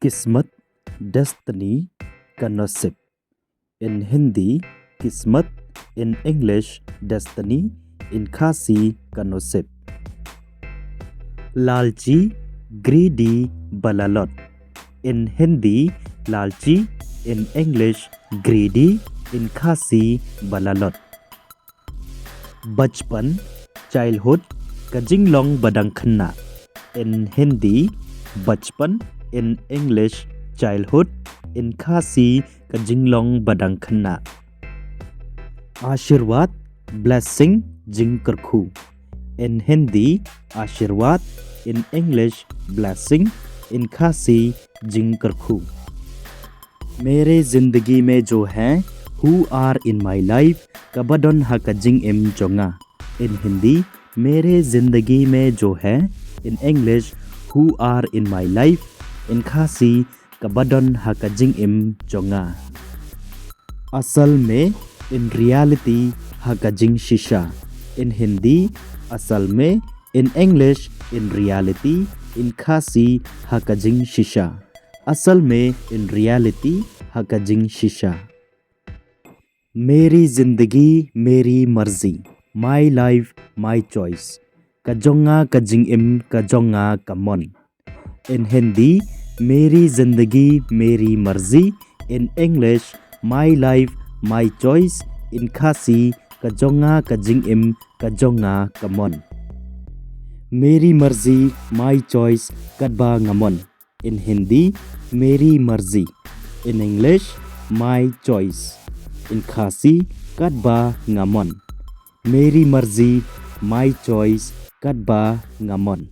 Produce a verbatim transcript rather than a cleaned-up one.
Kismat, destiny, ka nasib. In Hindi, kismat. In English, destiny. In Khasi, ka nasib. Lalchi, greedy, balalot. In Hindi, lalchi. In English, greedy. In Khasi, balalot. Bachpan, childhood, ka jinglong ba dang khynnah. In Hindi, bachpan. In English, childhood. In Khasi, ka jinglong ba dang khynnah. Ashirwad, blessing, jingkyrkhu. In Hindi, ashirwad. In English, blessing. In Khasi, jingkyrkhu. मेरे जिंदगी में जो है, who are in my life, kaba don ha ka jingim jong nga. In Hindi, मेरे जिंदगी में जो है. In English, who are in my life. In Khasi, kaba don ha ka jingim jong nga. Asal mein, in reality, ha ka jingshisha. In Hindi, asal mein. In English, in reality. In Khasi, ha ka jingshisha. Asal mein, in reality, ha ka jingshisha. मेरी जिंदगी, मेरी मर्जी, my life, my choice. Ka jong nga ka jingim, ka jong nga ka mon. In Hindi, मेरी जिंदगी, मेरी मर्जी. In English, my life, my choice. In Khasi, ka jong nga ka jingim, ka jong nga ka mon. मेरी मर्जी, my choice, katba nga mon. In Hindi, मेरी मर्जी. In English, my choice. In Khasi, katba nga mon. मेरी मर्जी, my choice, katba nga mon.